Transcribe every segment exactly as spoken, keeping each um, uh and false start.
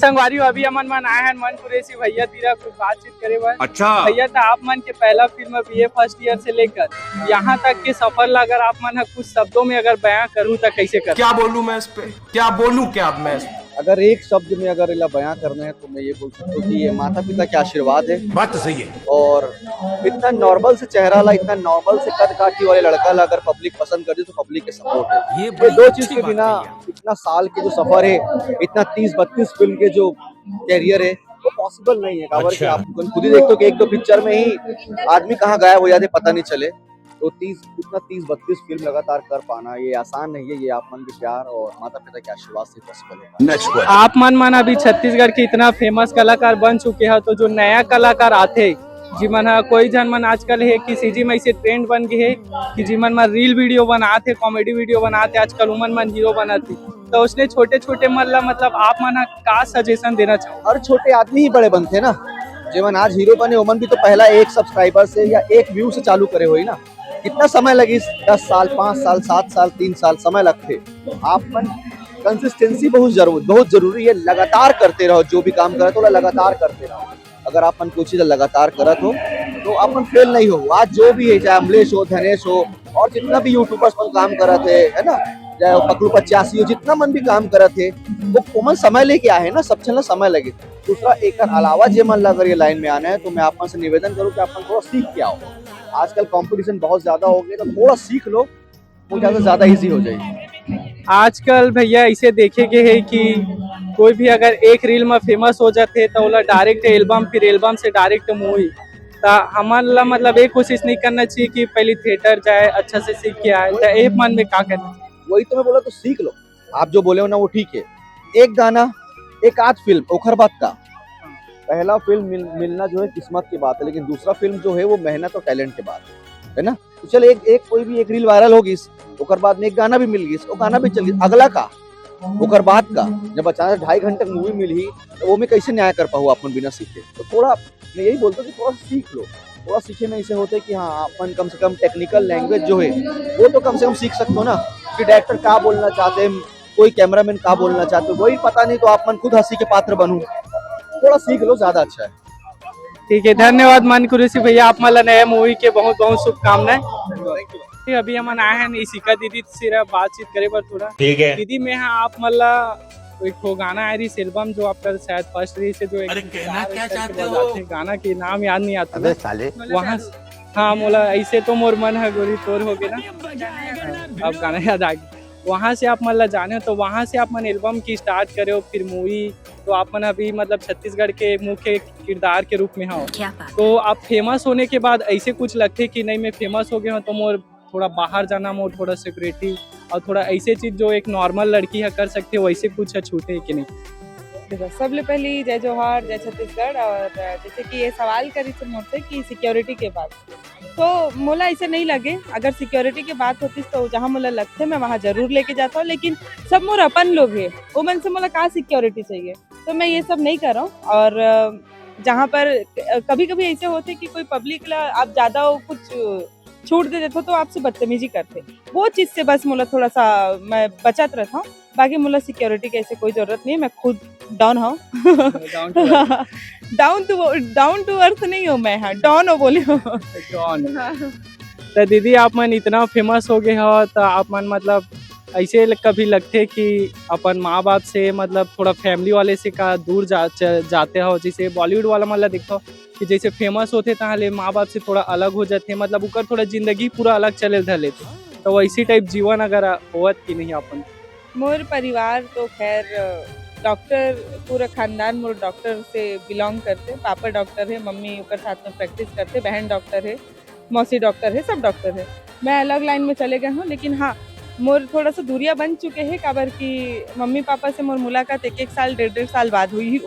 संगवारी हो, अभी हमन मन आए हैं मन कुरैशी भैया तीरा कुछ बातचीत करे बर। अच्छा। भैया, तो आप मन के पहला फिल्म बीए फर्स्ट ईयर से लेकर यहाँ तक के सफर ला अगर आप मन ह कुछ शब्दों में अगर बयां करूँ तो कैसे कर? क्या बोलूं मैं इस पे, क्या बोलूं क्या अब मैं इस पे? अगर एक शब्द में अगर इला बयां करना है तो मैं ये बोल सकता हूँ कि ये माता पिता के आशीर्वाद है। बात तो सही है। और इतना नॉर्मल से चेहरा ला, इतना नॉर्मल से कद काठी वाले लड़का ला अगर पब्लिक पसंद कर दे तो पब्लिक के सपोर्ट है। ये ये बड़ी दो अच्छी चीज के बात बिना कही आप। इतना साल के जो सफर है, इतना तीस बत्तीस फिल्म के जो कैरियर है, वो पॉसिबल नहीं है। काबर कि अच्छा। आप खुद ही देखते हो कि एक दो पिक्चर में ही आदमी कहाँ गायब हो जाते, पता नहीं चले। तो तीस, इतना तीस बत्तीस फिल्म लगातार कर पाना, ये आसान नहीं है। ये आप मन के प्यार और माता पिता के आशीर्वाद से पॉसिबल होगा। Next question. आप मन मन अभी छत्तीसगढ़ के इतना फेमस कलाकार बन चुके हैं, तो जो नया कलाकार आथे, जिमन ह कोई झन मन आजकल है कि सीजी में ऐसे ट्रेंड बन गए है कि जिमन मन रील वीडियो बनाते, कॉमेडी वीडियो बनाते, आजकल उमन मन हीरो बनाते, तो उसने छोटे छोटे मन ला, मतलब, आप मन ह का सजेशन देना चाहो? हर छोटे आदमी ही बड़े बनते ना। जेमन आज हीरो बने, ओमन भी तो पहला एक सब्सक्राइबर से या एक व्यू से चालू करे होई ना। कितना समय लगिस? दस साल, पाँच साल, सात साल, तीन साल समय लगथे। आप मन कंसिस्टेंसी बहुत जरूर, बहुत जरूरी है। लगातार करते रहो, जो भी काम करत हो, ओला लगातार करते रहो। अगर आप मन कोई चीज लगातार करत हो, तो आप मन फेल नहीं हो। आज जो भी है, चाहे अमलेश हो, धनेश हो, और जितना भी यूट्यूबर्स मन काम करत है, है ना, चाहे वो पकलू पचासी हो, जितना मन भी काम करत है, वो ओमन समय लेके आए हैं ना, सब झन ला समय लगे। दूसरा, एक अलावा जे मन ला अगर ये लाइन में आना है, तो मैं आप मन से निवेदन करूँ कि आप मन थोड़ा सीख के आओ। आजकल कंपटीशन बहुत ज्यादा हो गया, तो थोड़ा सीख लो, वो ज्यादा ज्यादा ईजी हो जाएगी। आजकल भैया ऐसे देखे के है कि कोई भी अगर एक रील में फेमस हो जाते, तो ओला डायरेक्ट एल्बम, फिर एल्बम से डायरेक्ट मूवी। तो हमन ला, मतलब, एक कोशिश नहीं करना चाहिए कि पहले थिएटर जाए, अच्छा से सीख के आए, तो एक मन में का करना चाहिए? वही तो मैं बोला, तो सीख लो। आप जो बोले हो ना, वो ठीक है। एक गाना, एक आध फिल्म, ओखर बाद का? पहला फिल्म मिल, मिलना जो है किस्मत की बात है, लेकिन दूसरा फिल्म जो है वो मेहनत और टैलेंट के बात है, है ना? तो चल, एक, एक कोई भी एक रील वायरल होगी, ओकर बाद में एक गाना भी मिल गई, वो गाना भी चल गई, अगला का? ओकर बाद का? जब अचानक ढाई घंटे की मूवी मिली, तो वो में कैसे न्याय कर पाहू अपन बिना सीखे? तो थोड़ा मैं यही बोलता हूँ कि थोड़ा सीख लो। थोड़ा सीखे में ऐसे होते कि हाँ, अपन कम से कम टेक्निकल लैंग्वेज जो है, वो तो कम से कम सीख सकते हो ना, कि डायरेक्टर क्या बोलना चाहते हैं, कोई कैमरामैन का बोलना चाहते हो, वही पता नहीं तो आप मन खुद हंसी के पात्र बनो। थोड़ा सीख लो, ज्यादा अच्छा है। ठीक है, धन्यवाद मन कुरैशी भैया, आप मन ला नया मूवी के बहुत बहुत शुभकामनाएं। अभी हमन आए हैं इशिका दीदी से बातचीत करे बर थोड़ा। ठीक है। दीदी, मैं हाँ आप मन ला एक ठो गाना आए रहिस एल्बम जो आपका शायद फर्स्ट रहिस हे, जो एक अरे, कहना क्या चाहते हो? गाना के नाम याद नहीं आता अबे ना। साले। वहाँ हाँ, मोला ऐसे तो मोर मन ह गोरी तोर हो गए ना। अब गाना याद आ गया। वहाँ से आप मन ला जाने हो, तो वहाँ से आप मन एल्बम की स्टार्ट करे हो, फिर मूवी, तो आप मन अभी, मतलब, छत्तीसगढ़ के मुख्य किरदार के रूप में हो। क्या बात तो है। आप फेमस होने के बाद ऐसे कुछ लगथे कि नहीं, मैं फेमस हो गया हूँ, तो मोर थोड़ा बाहर जाना, मोर थोड़ा सिक्योरिटी और थोड़ा ऐसे चीज जो एक नॉर्मल लड़की ह कर सकथे, वैसे कुछ ह छूटे कि नहीं? देखो, सबले पहली जय जोहार, जय छत्तीसगढ़। और जैसे कि ये सवाल करिस मोर से कि सिक्योरिटी के बात, तो मोला ऐसे नहीं लगे। अगर सिक्योरिटी के बात होतिस तो जहाँ मोला लगथे मैं वहाँ जरूर लेके जाता हूँ, लेकिन सब मोर अपन लोग हे, वो मन से मोला का सिक्योरिटी चाहिए, तो मैं ये सब नहीं कर रहा हूँ। और अ, जहाँ पर कभी कभी ऐसे होथे कि कोई पब्लिक ला आप ज्यादा कुछ छूट दे देते हो तो आपसे बदतमीजी करते, वो चीज से बस मोला थोड़ा सा मैं बचत रहता हूँ। बाकी मोला सिक्योरिटी के ऐसे कोई जरूरत नहीं है, मैं खुद डॉन हूँ। Down to down to earth नहीं हूँ मैं, हाँ, डॉन हो बोली हूँ। डॉन। हाँ। तो दीदी, आप मन इतना फेमस हो गए हो, तो आप मन, मतलब, ऐसे ल-, कभी लगथे कि अपन माँ बाप से, मतलब, थोड़ा फैमिली वाले से का दूर जा, च-, जाते हो? जैसे बॉलीवुड वाला मन ला देखो कि जैसे फेमस होथे, तहाँ ले माँ बाप से थोड़ा अलग हो जाथे, मतलब, उकर थोड़ा जिंदगी पूरा अलग चले धर लेथे, तो वैसी टाइप जीवन अगर होवत कि नहीं अपन? मोर परिवार तो खैर, अ, डॉक्टर, पूरा खानदान मोर डॉक्टर से बिलोंग करथे। पापा डॉक्टर हे, मम्मी ओकर साथ में प्रैक्टिस करथे, बहन डॉक्टर हे, मौसी डॉक्टर हे, सब डॉक्टर हे। मैं अलग लाइन में चले गए हूँ, लेकिन हाँ, मोर थोड़ा सा दूरिया बन चुके हे, काबर कि मम्मी पापा से मोर मुलाकात एक एक साल, डेढ़ डेढ़ साल बाद हुई,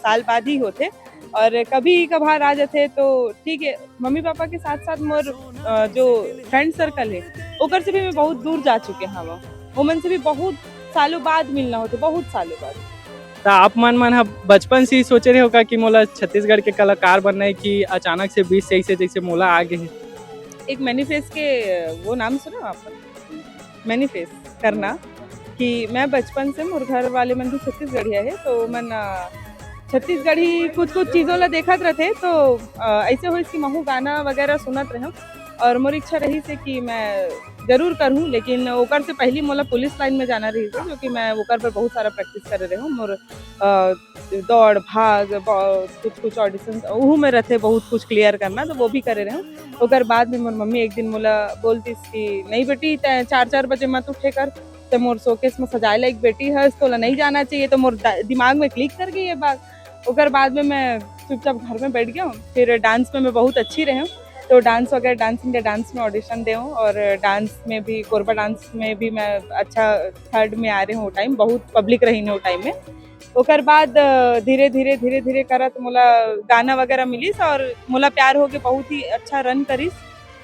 साल बाद ही होथे। और कभी कभार आ जाथे तो ठीक है, मम्मी पापा के साथ साथ मोर, अ, जो फ्रेंड सर्कल है, ओकर से भी मैं बहुत दूर जा चुके हवं। ओमन से भी बहुत सालों बाद मिलना होथे, बहुत सालों बाद। त आप मन, मन ह बचपन से ही सोचे रहे हो का कि मोला छत्तीसगढ़ के कलाकार बनना है, कि अचानक से बीच से ऐसे जैसे मोला आ गए हे? एक मैनिफेस्ट के, वो नाम सुना आपने? मैनिफेस्ट करना। कि मैं बचपन से, मोर घर वाले मन भी छत्तीसगढ़िया हे, तो मन, अ, छत्तीसगढ़ी कुछ-कुछ चीज़ों ला देखत रथे, तो, अ, ऐसे होइस कि महू गाना वगैरह सुनत रहेंव और मोर इच्छा रहिस हे कि मैं जरूर करहूँ, लेकिन ओकर से पहली मोला पुलिस लाइन में जाना रहिस हे, जो कि मैं ओकर बर बहुत सारा प्रैक्टिस करे रहेंव। मोर, अ, दौड़, भाग, ब-, कुछ-कुछ ऑडिशंस, ओहू में रथे बहुत कुछ क्लियर करना, तो वो भी करे रहेंव। ओकर बाद में मोर मम्मी एक दिन मोला बोल दिस कि, "नहीं बेटी, तैं चार चार बजे मत उठे कर, तैं मोर शोकेस में सजाए लायक बेटी हस, तोला नहीं जाना चाहिए।" तो मोर द-, दिमाग में क्लिक कर गई ये बात। ओकर बाद में मैं चुपचाप घर में बैठ गया हूँ। फिर डांस में मैं बहुत अच्छी रही हूँ, तो डांस वगैरह, डांस इंडिया डांस में ऑडिशन दे हूँ और डांस में भी, कोरबा डांस में भी मैं अच्छा थर्ड में आ रही हूँ। टाइम बहुत पब्लिक रही ने वो टाइम में। ओकर बाद, अ, धीरे धीरे, धीरे धीरे करत मोला गाना वगैरह मिलिस और मोला प्यार होके बहुत ही अच्छा रन करिस।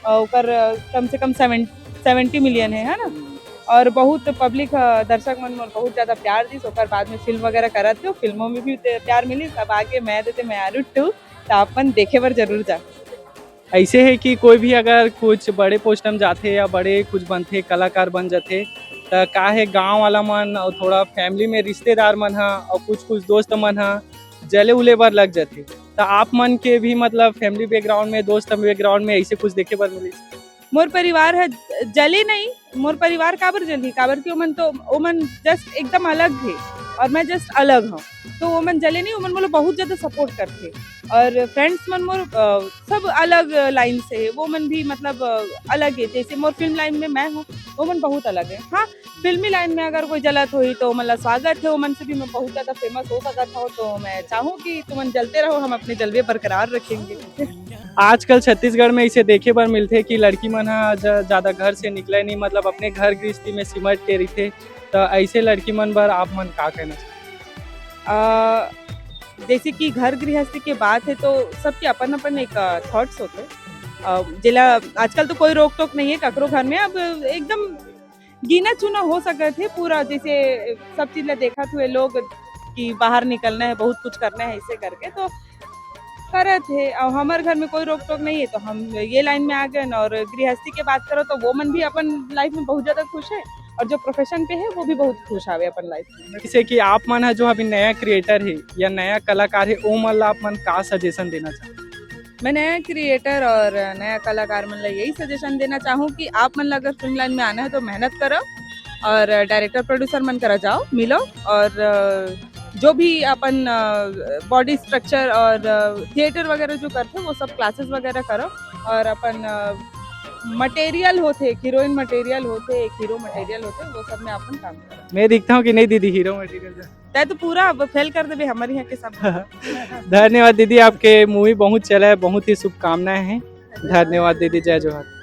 अ, ओकर, अ, कम से कम सेवन, सेवेंटी मिलियन है, है ना? और बहुत पब्लिक, अ, दर्शक मन मोर बहुत ज़्यादा प्यार दिस। ओकर बाद में फिल्म वगैरह करत हो, फिल्मों में भी ते-, प्यार मिलिस। अब आगे मैं देते मैं आरू टू, तो आप मन देखे बर जरूर जा। ऐसे है कि कोई भी अगर कुछ बड़े पोस्ट में जाथे या बड़े कुछ बनथे, कलाकार बन जाथे, त का है, गांव वाला मन और थोड़ा फैमिली में रिश्तेदार मन ह और कुछ कुछ दोस्त मन ह जले उले बर लग जाथे। त आप मन के भी, मतलब, फैमिली बैकग्राउंड में, दोस्त बैकग्राउंड में ऐसे कुछ देखे बर मिलिस? मोर परिवार ह जले नहीं, मोर परिवार काबर जलही, काबर कि ओमन तो, ओमन जस्ट एकदम अलग थे और मैं जस्ट अलग हूँ, तो ओमन जले नहीं, ओमन मोला बहुत ज़्यादा सपोर्ट करथे। और फ्रेंड्स मन मोर, अ, सब अलग लाइन से हे, वो मन भी, मतलब, अ, अलग है। जैसे मोर फिल्म लाइन में मैं हूँ, वो मन बहुत अलग है। हाँ, फिल्मी लाइन में अगर कोई जलत होही तो ओमन ला स्वागत है, ओमन से भी मैं बहुत ज़्यादा फेमस हो सकत हूँ, तो मैं चाहूँ कि तुमन जलते रहो, हम अपने जलवे बरकरार रखेंगे। आजकल छत्तीसगढ़ में इसे देखे बर मिलथे कि लड़की मन ह ज-, ज़्यादा घर से निकले नहीं, मतलब, अपने घर गृहस्थी में सिमट के रहिथे, तो ऐसे लड़की मन बर आप मन का कहना चाहते? अ, जैसे कि घर गृहस्थी के बात है, तो सबके अपन-अपन एक, अ, थॉट्स होथे। अ, जेला आजकल तो कोई रोक-टोक नहीं है ककरो घर में, अब एकदम गिना-चुना हो सकत हे पूरा, जैसे सब चीज ला देखत हुए लोग कि बाहर निकलना है, बहुत कुछ करना है, ऐसे करके तो करत हे। और हमर घर में कोई रोक-टोक नहीं है, तो हम ये लाइन में आ गए। और गृहस्थी के बात करो, तो वो मन भी अपन लाइफ में बहुत ज्यादा खुश है, और जो प्रोफेशन पे है, वो भी बहुत खुश आवे अपन लाइफ में। जैसे कि आप मन ह जो अभी नया क्रिएटर है या नया कलाकार है, ओ मन ला आप मन का सजेशन देना चाहते? मैं नया क्रिएटर और नया कलाकार मन ला यही सजेशन देना चाहूँ कि आप मन ला अगर फिल्म लाइन में आना है, तो मेहनत करो और डायरेक्टर प्रोड्यूसर मन करा जाओ, मिलो, और, अ, जो भी अपन, अ, बॉडी स्ट्रक्चर और, अ, थिएटर वगैरह जो करथे, वो सब क्लासेस वगैरह करो, और अपन, अ, मटेरियल होथे, एक हीरोइन मटेरियल होथे, एक हीरो मटेरियल होथे, वो सब में अपन काम करो। मैं दिखता हूँ कि नहीं दीदी, हीरो मटेरियल? तै तो पूरा अब फेल कर देबे हमर यहाँ के सब। धन्यवाद दीदी, आपके मूवी बहुत चला है, बहुत ही शुभकामनाएं हैं। धन्यवाद दीदी, जय जोहार।